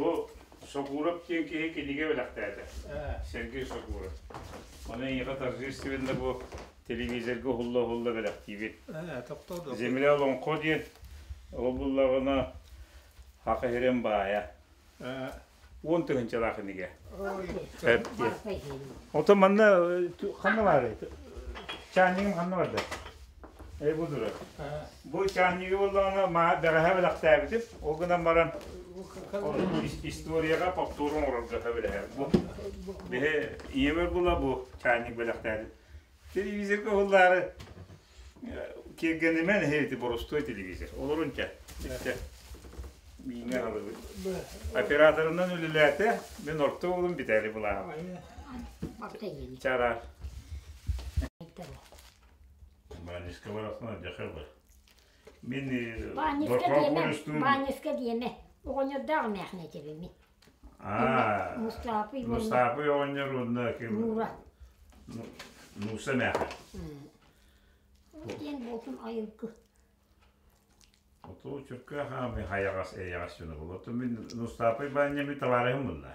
Бу Сокуров диэн киһи кинигэ бэлэхтээтэ. Сергей Сокуров. Ону эйиэхэ торжественно бу телевизорга уһулла-уһулла бэлэхтиибит. Земля олоҥхо диэн ол буллаҕына Хаха сирин баайа. 10 тыһыынчалаах кинигэ. Оттон манна ханна баарый? Чаанньыгым ханна барда? Эй, бу турар. Бу чаанньыгы буоллаҕына бэҕэһээ бэлэхтээбитим. Ол гынан баран историяҕа повтор оҥорорго сөбүлэһэр. Бу биһи ийэбэр була бу чаанньык бэлэхтээбит. Телевизорга уһуллаары киэргэнимэн эһи ити боростуой телевизор. Олорун чэ. Чэ. Мииҥэ алыбыт. Операторынан үлэлээтэ. Мин орто уолум Виталий Булаев. Чараар. Баанньыска барахсан дьахар бар. Мин Баанньыска диэмэ, баанньыска диэмэ. Оҕонньордоох эмээхин этэбин мин. Аа, Мустаапый Мустаапый оҕонньор уонна ким? Нуура. Нууса эмээхин. Диэн буолтун айылгы. Оту чүркэ хаамый хайаҕас эйэҕэс дьоно буолла. Оттон мин Мустаапый баанньа мин табаарыһым булла.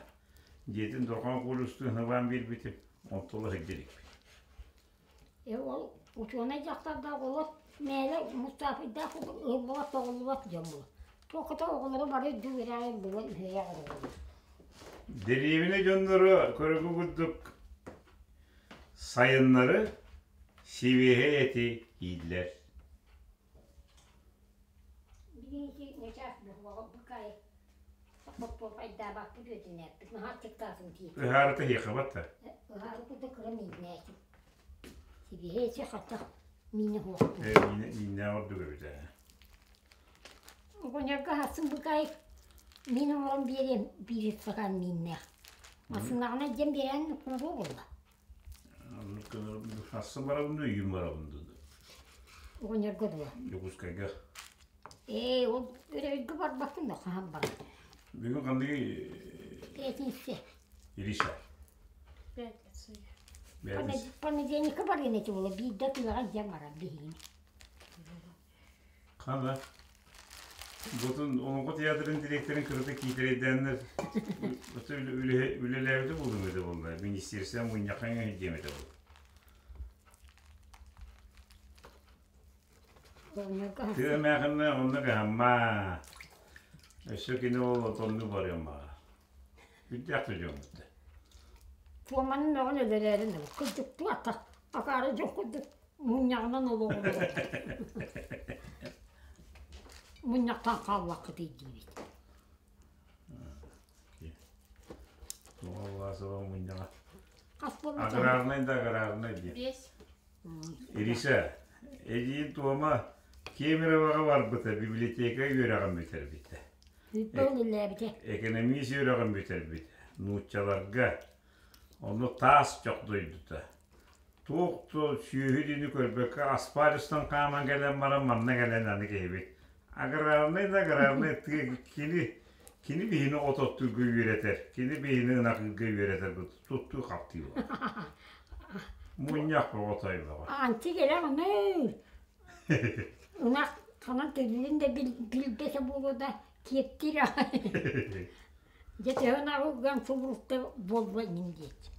Дьиэтин дорҕоон куулустуун хабаан биэрбитим. Онтула сылдьа иликпин. Э ол учуонай дьахтардаах олох мээлэ Мустафыйдаах ыллыбат тоҕуллубат дьон буолар. Туоххата оҕолоро бары үрдүк үөрэҕи булан үһүйэх оҕолор. Дэриэбинэ дьонноро көрүгү курдук сайыннары сибиэһэй эти ииллэр. Билиҥҥи ньачаас буһуоҕа букай хоппуопайдаабаппыт үөтүнээппит наһаа аччыктаатым дии. Ыһаарыта иһиэхэ да? Ыһаарыта да кыра мииннээчи. Сибиэһэй эти хата миинэ суох. Э, мииннээх ордук эбит ээ. Оҕонньорго хассын букай мин оҥорон биэриэм биир стакан мииннээх. Массыынаҕына дьэн биэрэн куруо буолла. Хасса барабын да үйүм барабын да. Оҕонньорго дуо? Дьокуускайга. Ээ, ол өрөйгө барбаккын да хаһан барар. Бүгүн ханныгы Пятница. Ириша. Пятница. Пятница. Понедельникка барыан этэ буола биирдэ тыаҕа дьэ барар биһигини. Хана. Бутун Олоҥхо театрын дириэктэрин кырата киитэрэйдээннэр үлэлээбитэ буолуом этэ буолла. Министерство мунньахха диэм этэ буолла. Тыа эмээхинэ онно кыһамма. Өссө кини ол отонну барыам баҕа. Үрдээх да дьоммут да. Туоманын мөҕөн өлөрөөрүн кырдьыктыы атах акаары дьон курдук мунньаҕынан олоҕун Мунньахтан хааллаххытый диибит. Туома Власова мунньаҕа. Хас буолла? Аграрнай да аграрнай диэн. Весь. Ириша, эдьиийин Туома Кемеровоҕа барбыта, библиотека үөрэҕин бүтэрбитэ. Үлэлээбитэ. Экономист үөрэҕин бүтэрбитэ. Нууччаларга. Онно таас чох дойдута. Туох да сүөһү диэни көрбөккө асфальт устан хааман кэлэн баран манна кэлэн аны киһибит аграрнай да аграрнай тыа кини кини биһини от оттуурга үөрэтэр, кини биһини ынах ыырга үөрэтэр туттуу хаптыы буолар. Мунньах бөҕө той бөҕө. Анти кэлэн ону ынах ханан төлүүрүн да билбэтэ буолуо да киэптиир аҕай. Дьэ төһө ынаҕы уган субурутта буолбат иннин диэччи.